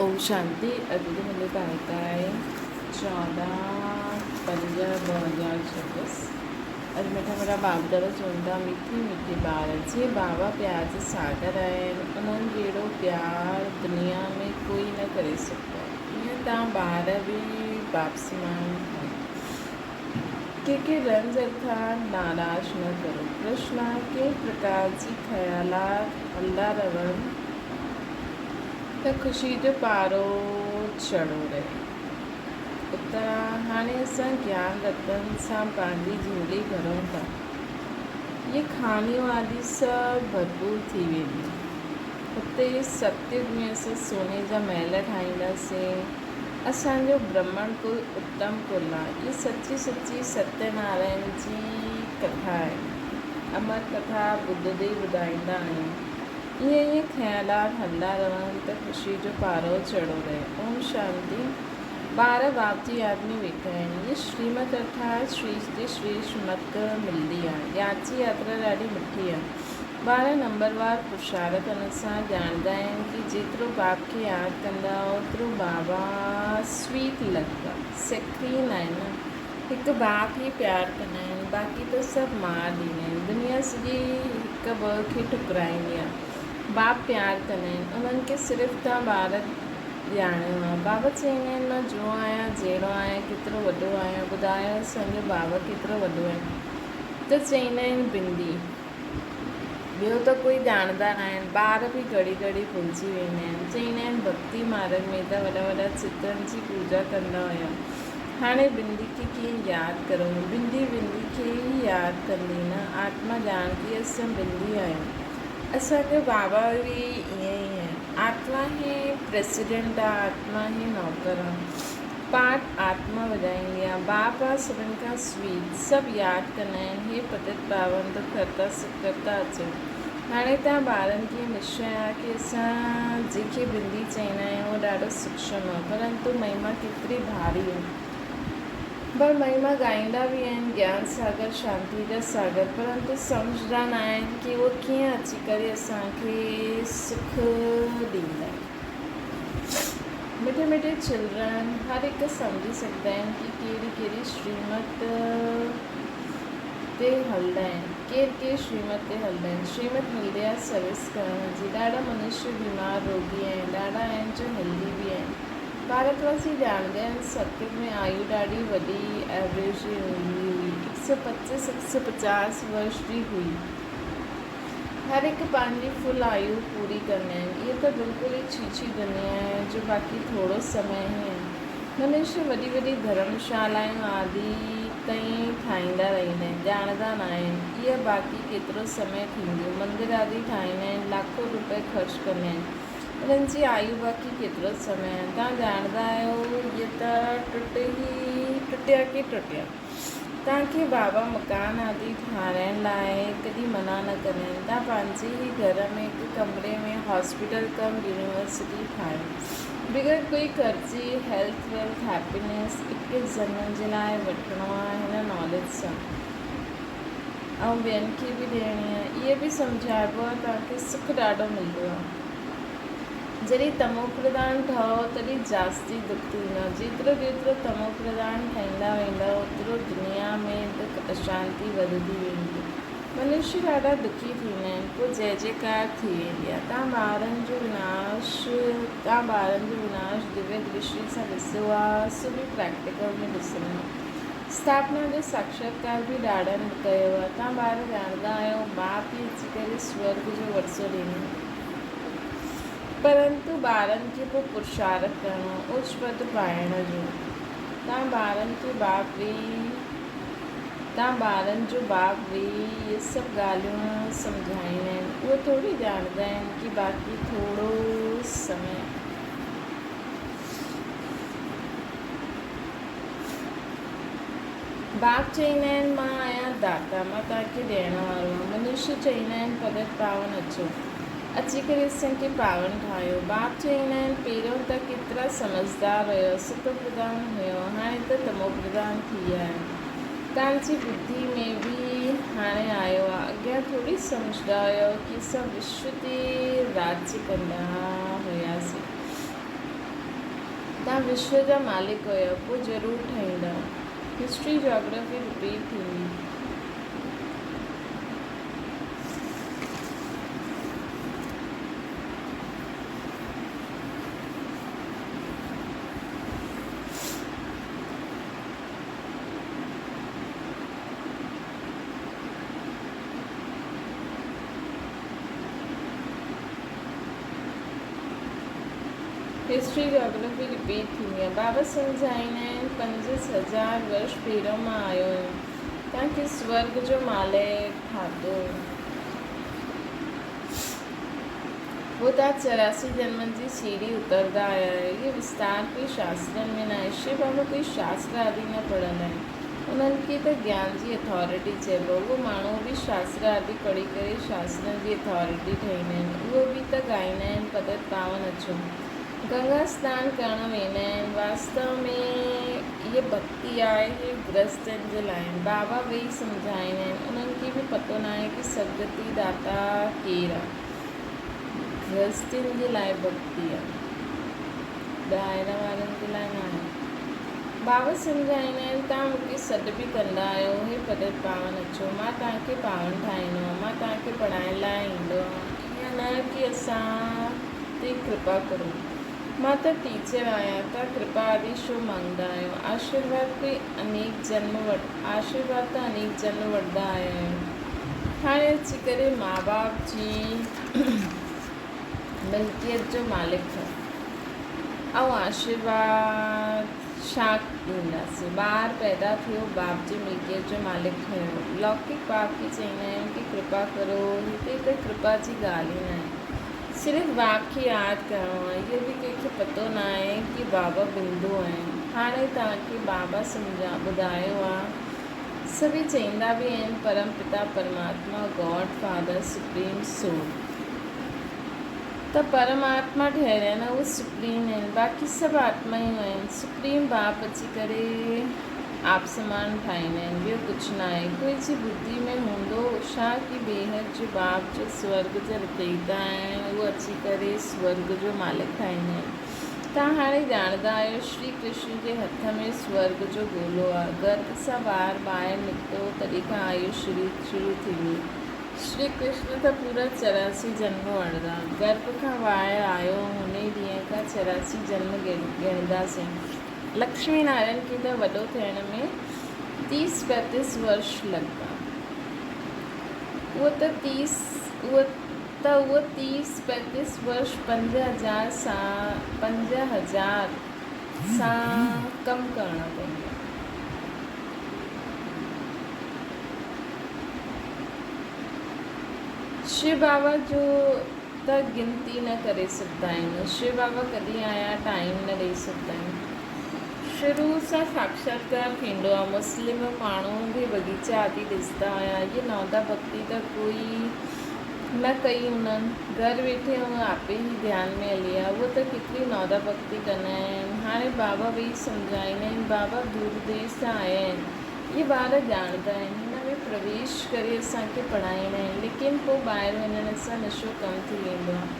اوم شانتي اڄ جو منهنجو تاريخ آهي 14/5/2026 اڄ مٺا مٺا بابدر چون ٿا مٺي مٺي ٻار جي بابا پيار جا ساگر آهن انهن جهڙو پيار دنيا ۾ ڪوئي نه ڪري سگهندو آهي ائين تان ٻار به باپ سمان آهن ڪنهن کي رنج ارٿات ناراض نه ڪرو پرشن ڪنهن پرڪار جي خيالات هلندا رهن ته خوشي جو پارو چڙهو رهي. اترا، هاڻي اسان گيان رتن سان پنهنجي جهولي ڀرون ٿا. اهي خانيون آدي سڀ ڀرپور ٿي وينديون. هتي ستيگ ۾ اسان سوني جا محل ٺاهينداسين. اسان جو برهمڻ ڪل اتم ڪل آ. اهي سچي سچي ستيه نارائڻ جي ڪٿا آهي. امر ڪٿا ٻڌندي ئي ٻڌائيندا آهيون. ائين ائين خيالات هلندا رهن ته خوشي جو پارو چڙهو رهي. اوم شانتي. ٻار باپ جي ياد ۾ ويٺا آهن. هيء شريمت ارٿات شريش جي شريش مت ملندي آهي. ياد جي ياترا ڏاڍي مٺي آهي. ٻار نمبروار پرشارت انوسار ڄاڻندا آهن ڪي جيترو باپ کي ياد ڪندا اوترو بابا سويٽ لڳندا. سيڪرين آهي نه. هڪ باپ ئي پيار ڪندا آهن باقي ته سڀ مار ڏيندا آهن دنيا سڄي هڪ ٻه کي ٺڪرائيندي آهي باپ پيار ڪندا آهن انهن کي صرف توهان ٻار ڄاڻيو آهي بابا چئيندا آهن مان جو آهيان جهڙو آهيان ڪيترو وڏو آهيان ٻڌايو اسان جو بابا ڪيترو وڏو آهي ته چئيندا آهن بندي ٻيو ته ڪوئي ڄاڻندا ناهن ٻار به گهڙي گهڙي ڀلجي ويندا آهن چئيندا آهن ڀڳتي مارگ ۾ ته وڏا وڏا چترن جي پوڄا ڪندا هيا هاڻي بندي کي ڪيئن ياد ڪرون؟ بندي بندي کي ئي ياد ڪندي نه. آتما ڄاڻندي اسان بندي آهيون. اسان جو بابا به ائين ئي آهي. آتما هي پريسيڊنٽ آ، آتما هي نوڪر آ. پارٽ آتما وڄائيندي آ. باپ آ سڀن کان سويٽ. سڀ ياد ڪندا آهن هي پتت پاون دک هرتا سک ڪرتا اچن. هاڻي توهان ٻارن کي نشچي آهي ڪي اسان جنهن کي بندي چئيندا آهيون اهو ڏاڍو سوڪشم آهي پرنتو مهما ڪيتري ڀاري آهي. پر مهما ڳائيندا به آهن گيان ساگر شانتي جا ساگر پرنتو سمجهندا نه آهن ڪي اهو ڪيئن اچي ڪري اسان کي سک ڏيندا. مٺي مٺي چلڊرن هر هڪ سمجهي سگهندا آهن ڪي ڪهڙي ڪهڙي شريمت تي هلندا آهن. ڪير ڪير شريمت تي هلندا آهن. شريمت ملندي آهي سروس ڪرڻ جي. ڏاڍا منشي بيمار روڳي آهن. ڏاڍا آهن جو هيلدي به آهن. ڀارت واسي ڄاڻندا آهن ستيگ ۾ آيو ڏاڍي وڏي ايوريج جي هوندي هئي. هڪ سؤ پچيس هڪ سؤ پچاس ورش جي هئي. هر هڪ پنهنجي فل آيو پوري ڪندا آهن. اهي ته بلڪل ئي ڇيڇي دنيا آهي جو باقي ٿورو سمي ئي آهي. منشي وڏي وڏي ڌرم شالائون آدي تائين ٺاهيندا رهندا آهن، ڄاڻندا ناهن اها باقي ڪيترو سمي ٿينديون، مندر آدي ٺاهيندا آهن، لاکو روپيه خرچ ڪندا آهن، انهن جي آيو باقي ڪيترو سمي آهي، توهان ڄاڻندا آهيو اهي ته ٽٽ ئي ٽٽيا ڪي ٽٽيا. توهان کي بابا مڪان آدي ٺاهرائڻ لاء ڪڏهن منع نه ڪندا آهن، توهان پنهنجي ئي گهر ۾ هڪ ڪمري ۾ هاسپيٽل ڪم يونيورسٽي ٺاهيو. بغير ڪوئي قرضي هيلٿ ويلٿ هيپينيس اڪيس جنمن جي لاء وٺڻو آ هن ناليج سان ۽ ٻين کي به ڏيڻي آ اهي به سمجهائبو آ توهان کي سک ڏاڍو ملندو آ جڏهن تمو پرڌان ٺهو تڏهن جاستي دک ٿيندو آ جيترو جيترو تمو پرڌان ٺهيندا ويندؤ اوترو دنيا ۾ دک اشانتي وڌندي ويندي. منشي ڏاڍا دکي ٿيندا آهن، پوء جئه جئڪار ٿي ويندي آهي. تان ٻارن جو وناش تان ٻارن جو وناش دويه درشٽي سان ڏسيو آ، سو به پريڪٽيڪل ۾ ڏسڻو آ. اسٿاپنا جو ساڪشاتڪار به ڏاڍن ڪيو آ. تان ٻار ڄاڻندا آهيو، باپ ئي اچي ڪري سورڳ جو ورثو ڏيندو. پرنتو ٻارن کي پوء پرشارٿ ڪرڻو آ، اوچ پد پائڻ جو. تان ٻارن کي باپ ويهي. تان ٻارن جو باپ ويهي اهي سڀ ڳالهيون سمجهائيندا آهن. اهي ٿوري ڄاڻندا آهن ڪي باقي ٿورو سمي. باپ چئيندا آهن مان آهيان داتا، مان توهان کي ڏيڻ وارو آهيان. منشي چئيندا آهن پتت پاون اچو. اچي ڪري اسان کي پاون ٺاهيو. باپ چئيندا آهن پهريون ته ڪيترا سمجهدار هيو، ستو پرڌان هيو، هاڻي ته تمو پرڌان ٿي ويا آهيو. توهان جي ٻڌي ۾ به هاڻي آيو آ، اڳيان ٿوري سمجهدا هيو ڪي اسان وشو تي راڄ ڪندا هياسين. توهان وشو جا مالڪ هيؤ، پوء ضرور ٺاهيندا. هسٽري جاگرافي رپيٽ ٿيندي. هسٽري جاگرافي رپيٽ ٿيندي آهي. بابا سمجهائيندا آهن پنجس هزار ورش پهريون مان آيو هيم توهان کي سورڳ جو مالڪ ٺاتو هيو. پوء توهان 84 جنمن جي سيڙهي اترندا آيا آهيو. اهو وستار ڪوئي شاسترن ۾ ناهي. شو بابا ڪوئي شاستر آدي نه پڙهندا آهن. انهن کي ته گيان جي اٿارٽي چئبو. اهو ماڻهو به شاستر آدي پڙهي ڪري شاسترن جي اٿارٽي ٺهيندا آهن. اهو به ته ڳائيندا آهن پتت پاون اچو. گنگا سنان ڪرڻ ويندا آهن. واستو ۾ هيء ڀڳتي آهي، هي گرهستن جي لاء آهن. بابا ويهي سمجهائيندا آهن. انهن کي به پتو ناهي ڪي سدگتي داتا ڪير آهي. گرهستين جي لاء ڀڳتي آهي. ٻاهر وارن جي لاء ناهي. بابا سمجهائيندا آهن، توهان مون کي سڏ به ڪندا آهيو، هي پتت پاون اچو، مان توهان کي پاون ٺاهيندو آهيان، مان توهان کي پڙهائڻ لاء ايندو آهيان. ائين نه ڪي اسان تي ڪرپا ڪرو. مان ته ٽيچر آهيان، توهان ڪرپا آدي ڇو مانگندا آهيو؟ آشيرواد ڪوئي انيڪ جنم وٺ آشيرواد ته انيڪ جنم وٺندا آيا آهيو. هاڻي اچي ڪري ماء باپ جي ملڪيت جو مالڪ ٿيو. ۽ آشيرواد ڇا ڏينداسين؟ ٻار پيدا ٿيو، باپ جي ملڪيت جو مالڪ ٺهيو. لوڪڪ باپ کي چئيندا آهيون ڪي ڪرپا ڪرو، هتي ته ڪرپا جي ڳالهه ئي ناهي. صرف باپ کي ياد ڪرڻو آهي. اهو به ڪنهن کي پتو ناهي ڪي بابا بندو آهن. هاڻي توهان کي بابا سمجها ٻڌايو آ. سڀئي چئيندا به آهن پرم پتا پرماتما، گاڊ فادر، سپريم سول. ته پرماتما ٺهريا نه اهي سپريم آهن باقي سڀ آتمائون آهن سپريم باپ اچي ڪري آپ سمان ٺاهيندا آهن ٻيو ڪجهه نه آهي ڪوئي جي ٻڌي ۾ هوندو ڇا ڪي بيحد جو باپ جو سورڳ جا رچئيتا آهن اهو اچي ڪري سورڳ جو مالڪ ٺاهيندا آهن تان هاڻي ڄاڻندا آهيو شري ڪرشن جي هٿ ۾ سورڳ جو گولو آهي گرڀ سان ٻار ٻاهر نڪتو تڏهن کان آيو شروع ٿيندي شري ڪرشن ته پورا 84 جنم وڻدا. گرڀ کان ٻاهر آيو انهي ڏينهن کان 84 جنم ڳڻينداسين. لڪشمي نارائڻ کي ته وڏو ٿيڻ ۾ تيس پيتيس ورش لڳندا. اهو ته تيس اهو ته اهو تيس پيتيس ورش 5000 سان 5000 سان ڪم ڪرڻا پوندا. شو بابا جو ته گنتي نه ڪري سگهندا آهيون. شو بابا ڪڏهن آيا ٽائيم نه ڏئي سگهندا آهيون. شروع سان ساڪشاتڪار ٿيندو آهي. مسلم ماڻهو به بغيچا آدي ڏسندا هيا. اهي نودا ڀڳتي ته ڪوئي نه ڪئي انهن. گهر ويٺي هو آپي ئي ڌيان ۾ هلي ويا. اهو ته ڪيتري نودا ڀڳتي ڪندا آهن. هاڻي بابا ويهي سمجهائيندا آهن. بابا دور ديش سان آيا آهن. اهي ٻار ڄاڻندا آهن. هن ۾ پرويش ڪري اسان کي پڙهائيندا آهن. ليڪن پوء ٻاهر وڃڻ سان نشو ڪم ٿي ويندو آهي.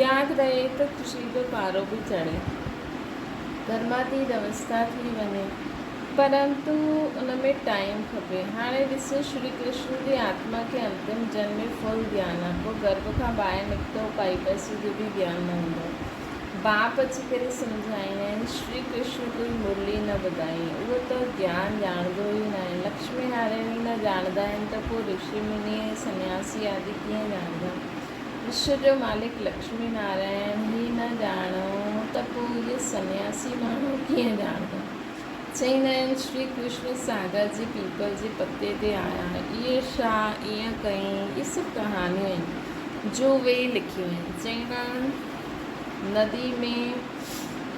ياد رهي ته خوشي جو پارو به چڙهي. ڪرماتيت اوسٿا ٿي وڃي. پرنتو ان ۾ ٽائيم کپي. هاڻي ڏس شري ڪرشن جي آتما کي انتم جنم ۾ فل گيان آ. پوء گرڀ کان ٻاهر نڪتو پائي پئسي جو به گيان نه هوندو. باپ اچي ڪري سمجهائيندا آهن، شري ڪرشن ڪوئي مرلي نه ٻڌائين. اهو ته گيان ڄاڻندو ئي ناهي. لڪشمي نارائڻ ئي نه ڄاڻندا آهن ته پوء رشي مني ۽ سنياسي آدي ڪيئن ڄاڻندا؟ وشو جو مالڪ لڪشمي نارائڻ ئي نه ڄاڻو ته پوء اهي سنياسي ماڻهو ڪيئن ڄاڻندا؟ چئيندا آهن، شري ڪرشن ساگر جي پيپل جي پتي تي آيا. اهي ڇا ائين ڪيائين؟ اهي سڀ ڪهاڻيون آهن، جو ويهي لکيون آهن. چئيندا آهن، ندي ۾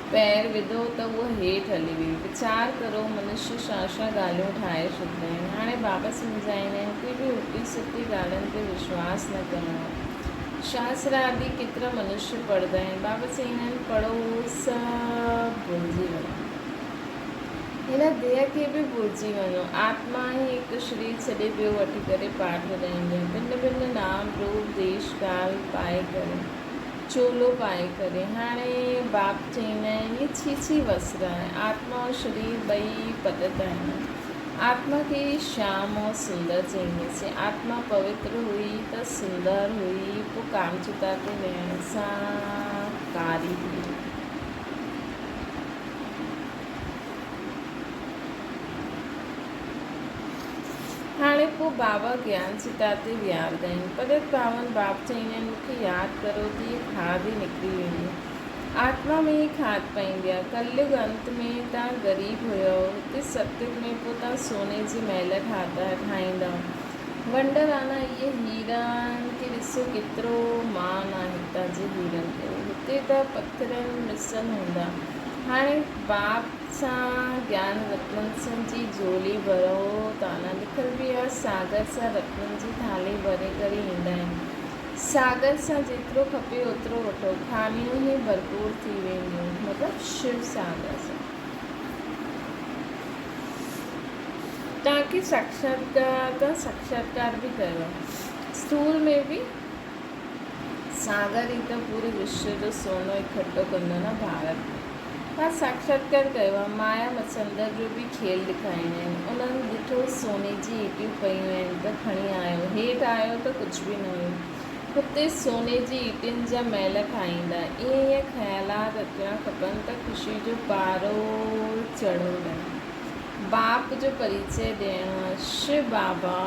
پير وڌو ته هوء هيٺ هلي وئي. ويچار ڪرو، منشي ڇا ڇا ڳالهيون ٺاهي ڇڏيندا آهن. هاڻي بابا سمجهائيندا آهن، ڪوئي به الٽي سڌي ڳالهين تي وشواس نه ڪرڻو آهي. شاستر آدي ڪيترا منشي پڙهندا آهن. بابا چئيندا آهن، پڙهو اهو سڀ ڀلجي وڃو. هن ديهه کي به ڀلجي وڃو. آتما ئي هڪ شرير ڇڏي ٻيو وٺي ڪري پاٺ وڄائيندي آهي. ڀن ڀن نام روپ ديش ڪال پائي ڪري. چولو پائي ڪري. هاڻي باپ چئيندا آهن، هي ڇي ڇي وسر آهي. آتما ۽ شرير ٻئي پتت آهن. آتما کي ئي شيام ۽ سندر چئينداسين. آتما پوتر هئي ته سندر هئي، پوء ڪامچتا تي ويهڻ سان ڪاري ٿي وئي. هاڻي پوء بابا گيان چتا تي ويهاريندا آهن. پتت پاون باپ چئيندا آهن، مون کي ياد ڪرو ته هيء کاڌ ئي نڪري ويندي. آتما ۾ ئي کاڌ پئيندي آهي. ڪليگ انت ۾ تان غريب هيؤ، هتي ستيگ ۾ پوء تان سوني جي محل ٺاتا ٺاهيندؤ. ونڊر آنا اهي هيرن کي ڏسو ڪيترو مان آهي هتان جي هيرن جو. هتي ته پٿرن مثل هوندا. هاڻي باپ سان گيان رتنن سن جي جهولي ڀرئو تانا لکيل به آهي. ساگر سان رتنن جي ٿالهي ڀري ڪري ايندا آهن. ساگر سان جيترو کپي اوترو وٺو. خانيون ئي ڀرپور ٿي وينديون. مطلب شو ساگر سان. توهان کي ساڪشاتڪار تان ساڪشاتڪار به ڪيو. اسٿول ۾ به ساگر ئي ته پوري وشو جو سونو اڪٺو ڪندو نه ڀارت ۾ توهان ساڪشاتڪار ڪيو آهي. مايا مڇندر جو به کيل ڏيکاريندا آهن. انهن ڏٺو سوني جي ايٽيون پيون آهن ته کڻي آيو. هيٺ آيو ته ڪجهه به نه هيو. هتي سوني جي ايٽين جا محل ٺاهيندا. ائين ائين خيالات اچڻ کپن ته خوشي جو پارو چڙهو رهي. باپ جو پريچئه ڏيڻو آهي. شو بابا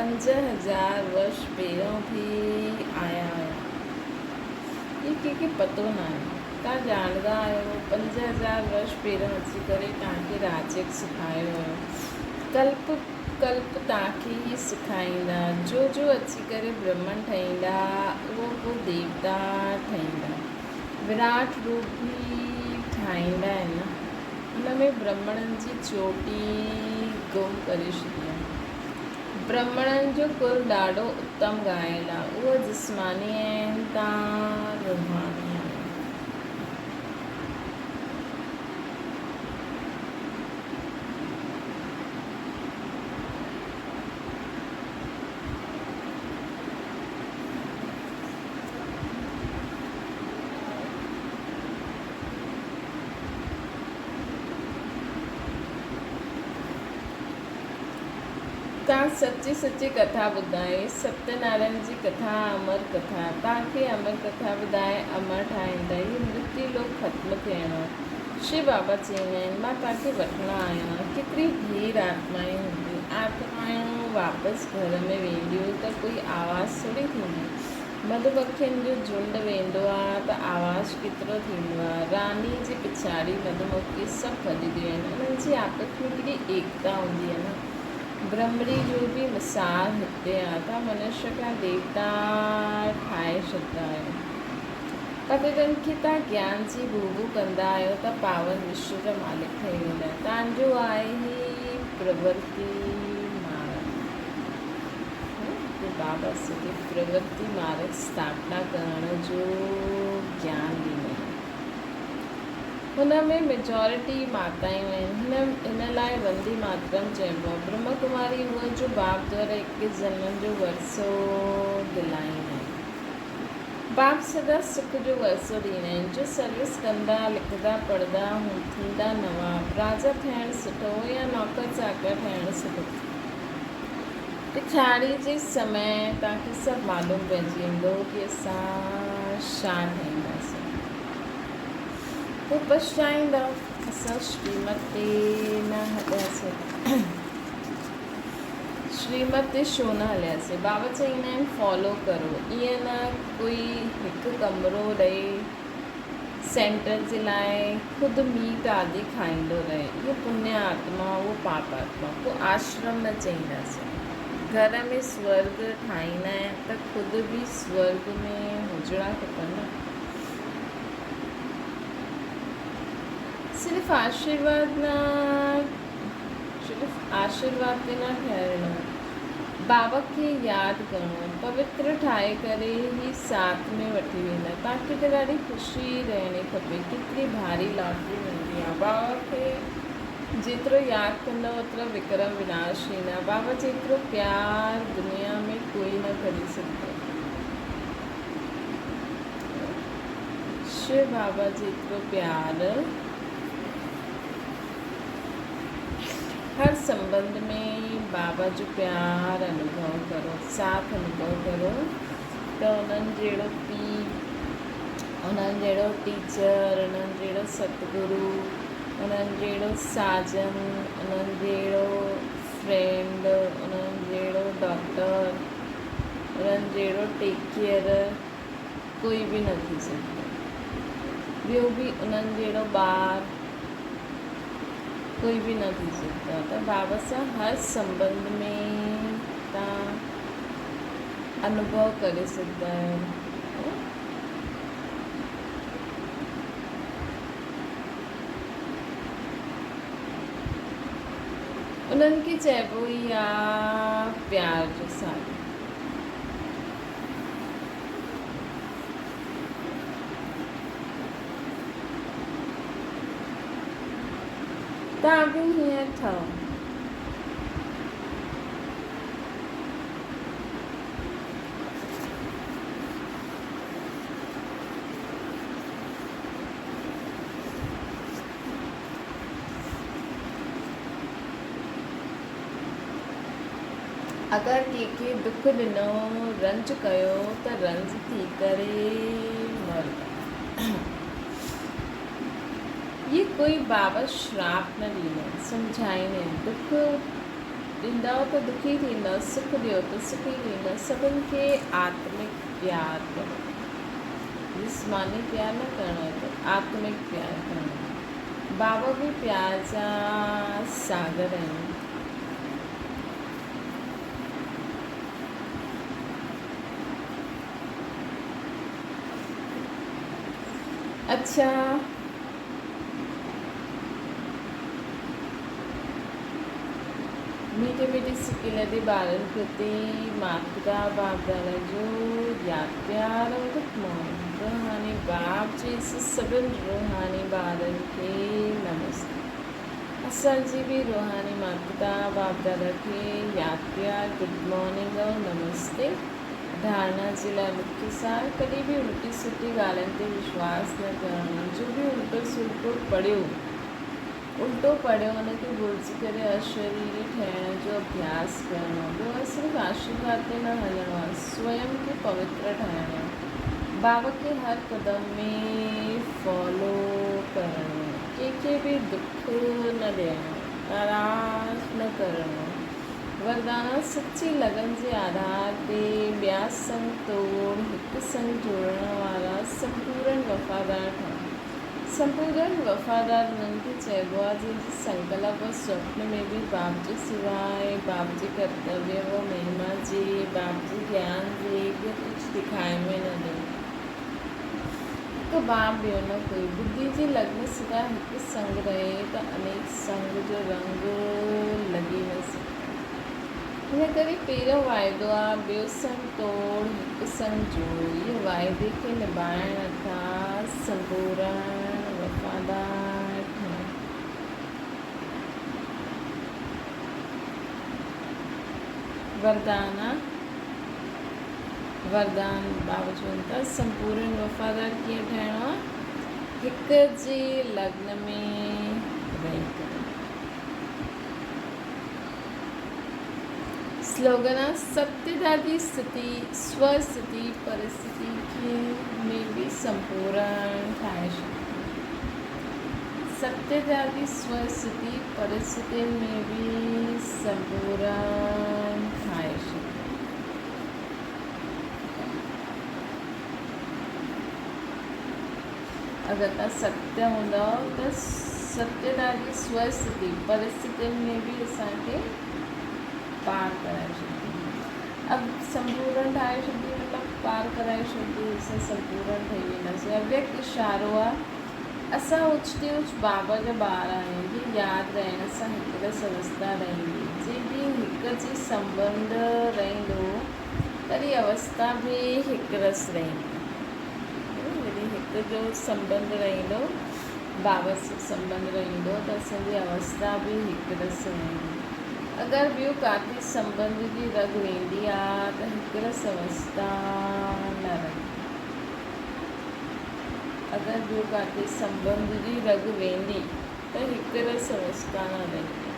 5000 ورش پهريون به آيا هيا. هي ڪنهن کي پتو ناهي. توهان ڄاڻندا آهيو 5000 ورش پهريون اچي ڪري توهان کي راجيگ سکايو هيو. ڪلپ ڪلپ توهان کي ئي سکائيندا. جو جو اچي ڪري برهمڻ ٺهيندا، اهو پوء ديوتا ٺهيندا. وراٽ روپ به ٺاهيندا آهن نه. ان ۾ برهمڻن جي چوٽي گم ڪري ڇڏي آهي. برهمڻن جو ڪل ڏاڍو اتم ڳايل آهي. اهي جسماني آهن، توهان روحاني آهيو. توهان سچي سچي ڪٿا ٻڌائي. ستيه نارائڻ جي ڪٿا امر ڪٿا. توهان کي امر ڪٿا ٻڌائي امر ٺاهيندا. هي مرتيو لوڪ ختم ٿيڻو. شو بابا چئيندا آهن، مان توهان کي وٺڻ آيو آهيان. ڪيتري ڍير آتمائون هونديون. آتمائون واپس گهر ۾ وينديون ته ڪوئي آواز ٿوري ٿيندو. مڌومکين جو جهنڊ ويندو آهي ته آواز ڪيترو ٿيندو آهي. راني جي پڇاڙي مڌومکي سڀ ڀڄنديون آهن. انهن جي آپس ۾ ڪيڏي ايڪتا هوندي آهي نه. برهمڙي جو به مثال هتي آهي. توهان منشيه کان ديوتا ٺاهي ڇڏندا آهيو. پتيتن کي توهان گيان جي بو بو ڪندا آهيو ته پاون وشو جا مالڪ ٺهي ويندا آهيو. توهان جو آهي هي پرورتي مارگ. هتي بابا سڄي پرورتي مارگ اسٿاپنا ڪرڻ جو گيان ڏيندا آهن. هن ۾ ميجارٽي ماتائون آهن. هن لاء وندي ماترم چئبو آهي. برهما ڪماري اهو جو باپ دوارا ايڪيس جنمن جو ورثو دلائيندا آهن. باپ سدا سک جو ورثو ڏيندا آهن، جو سروس ڪندا، لکندا پڙهندا ٿيندا نواب، راجا ٺهڻ سٺو يا نوڪر چاڪر ٺهڻ سٺو. پڇاڙي جي سمي توهان کي سڀ معلوم پئجي ويندو ڪي اسان ڇا ٺهينداسين. پوء پڇتائيندا اسان شريمت تي نه هلياسين. شريمت تي ڇو نه هلياسين. بابا چئيندا آهن فالو ڪرو ائين نه ڪوئي هڪ ڪمرو ڏئي سينٽر جي لاء خود ميٽ آدي کائيندو رهي اهو پني آتما اهو پاپ آتما پوء آشرم نه چئينداسين گهر ۾ سورگ ٺاهيندا آهن ته خود به سورگ ۾ هجڻا کپن نه صرف آشيرواد نه صرف آشيرواد تي نه ٺهرڻو، بابا کي ياد ڪرڻو، پوتر ٺاهي ڪري ئي ساٿ ۾ وٺي ويندا. توهان کي ته ڏاڍي خوشي رهڻي کپي. ڪيتري ڀاري لاٽري ملندي آهي. بابا کي جيترو ياد ڪندؤ اوترا وڪرم وناش ٿيندا. بابا جيترو پيار دنيا ۾ ڪوئي نه ڪري سگهندو. شو بابا جيترو پيار هر سنٻنڌ ۾ بابا جو پيار انوڀو ڪرو، ساٿ انوڀو ڪرو ته انهن جهڙو پيء، انهن جهڙو ٽيچر، انهن جهڙو ستگرو، انهن جهڙو ساجن، انهن جهڙو فرينڊ، انهن جهڙو ڊاڪٽر، انهن جهڙو ٽيڪ ڪيئر ڪوئي به نه ٿي سگهندو. ٻيو به انهن جهڙو ٻار ڪوئي به نه ٿي سگهندو آهي ته بابا سان هر سنٻنڌ ۾ توهان انوڀو ڪري سگهندا آهيو. انهن کي چئبو ئي آ پيار جو ساگر. توهان به هيئن ٺهو. اگر ڪنهن کي دک ڏنو، رنج ڪيو ته رنج ٿي ڪري مرندا. هي ڪوئي بابا شراپ نه ڏيندو آهي، سمجهائيندا آهن، دک ڏيندؤ ته دکي ٿيندؤ، سک ڏيو ته سکي ٿيندؤ، سڀن کي آتمڪ پيار ڪرڻو آهي، جسماني پيار نه ڪرڻو آهي پر آتمڪ پيار ڪرڻو آهي. بابا به پيار جا ساگر آهن. اڇا ميٺي ميٺي سڪي لڌي ٻارن پرتي ماتپتا باپ دادا جو ياد پيار ۽ گڊ مارننگ روحاني باپ جي سڀن روحاني ٻارن کي نمستي اسان جي به روحاني ماتپتا باپ دادا کي ياد پيار گڊ مارننگ ۽ نمستي ڌارڻا جي لاء مکيه سار، ڪڏهن به الٽي سلٽي ڳالهين تي وشواس نه ڪرڻو، جو به الٽو سلٽو پڙهيو، الٽو پڙهيو ان کي ڀلجي ڪري اشريري ٺهڻ جو اڀياس ڪرڻو، ٻيو آهي صرف آشيرواد تي نه هلڻو آهي، سويم کي پوتر ٺاهڻو آهي، بابا کي هر قدم ۾ فالو ڪرڻو آهي، ڪنهن کي به دک نه ڏيڻو آهي، ناراض نه ڪرڻو آهي. وردانا سچي لگن جي آڌار تي ٻيا سنگ توڙ هڪ سنگ جوڙڻ وارا سمپورن وفادار ٺهن. سمپورن وفادار انهن کي چئبو آهي جن جي سنڪلپ و سوپن ۾ به باپ جي سواء باپ جي ڪرتويه و مهما جي، باپ جي گيان جي ٻيو ڪجهه دکائي ۾ نه ڏئي. هڪ باب ٻيو نه ڪوئي. ٻڌي جي لگن سدا هڪ سنگ رهي ته انيڪ سنگ جو رنگ لڳي نه سگهندو. ان ڪري پهريون واعدو آ ٻيو سنگ توڙ هڪ سنگ جوڙ. اهي واعدي کي نڀائڻ اٿا سنڀورڻ وفادار ٺهڻ. وردانا. وردان بابا چون ٿا سمپورن وفادار ڪيئن ٺهڻو آ هڪ جي لگن ۾ رهي ڪري. سلوگن آ ستيتا جي استٿي سو استٿي پرستٿي کي ۾ به سمپورن ٺاهي ڇڏيندي. ستيتا جي سو استٿي پرستٿين ۾ به سمپورن ٺاهي ڇڏيندي. اگر توهان ستيه هوندؤ ته ستيتا جي سوئستٿي پرستٿين ۾ به اسان کي پار ڪرائي ڇڏيندي. اب سمپورڻ ٺاهي ڇڏيندي مطلب پار ڪرائي ڇڏيندي اسان سمپورڻ ٺهي وينداسين. اويڪت اشارو آ اسان اوچتي اوچ بابا جا ٻار آهيون هي ياد رهڻ سان هڪ رس اوستا رهندي. جنهن ڏينهن هڪ جي سنٻنڌ رهندو تڏهن اوستا به هڪ رس رهندي. جڏهن هڪ جو سنٻنڌ رهندو بابا سان سنٻنڌ رهندو ته اسان جي اوستا به هڪ رس رهندي. اگر ٻيو ڪاٿي سنٻنڌ جي رڳ ويندي آ ته هڪ رس اوستا نه رهندي. اگر ٻيو ڪاٿي سنٻنڌ جي رڳ ويندي ته هڪ رس اوستا نه رهندي.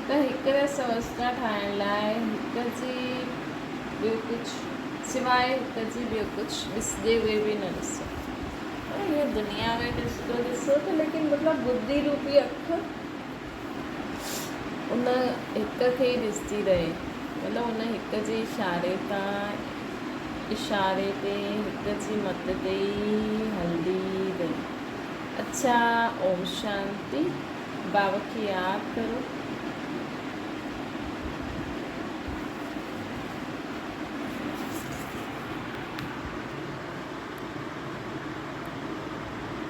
ته هڪ رس اوستا ٺاهڻ لاء هڪ جي ٻيو ڪجهه سواء هڪ جي ٻيو ڪجهه ڏسجي اهي به نه ڏسو. هيء دنيا ۾ ڏسندو ڏسو ته ليڪن مطلب ٻڌي روپي اک ان هڪ کي ئي ڏسندي رهي. مطلب ان هڪ جي اشاري تان اشاري تي هڪ جي مت تي ئي هلندي رهي. اڇا اوم شانتي. بابا کي ياد ڪرو.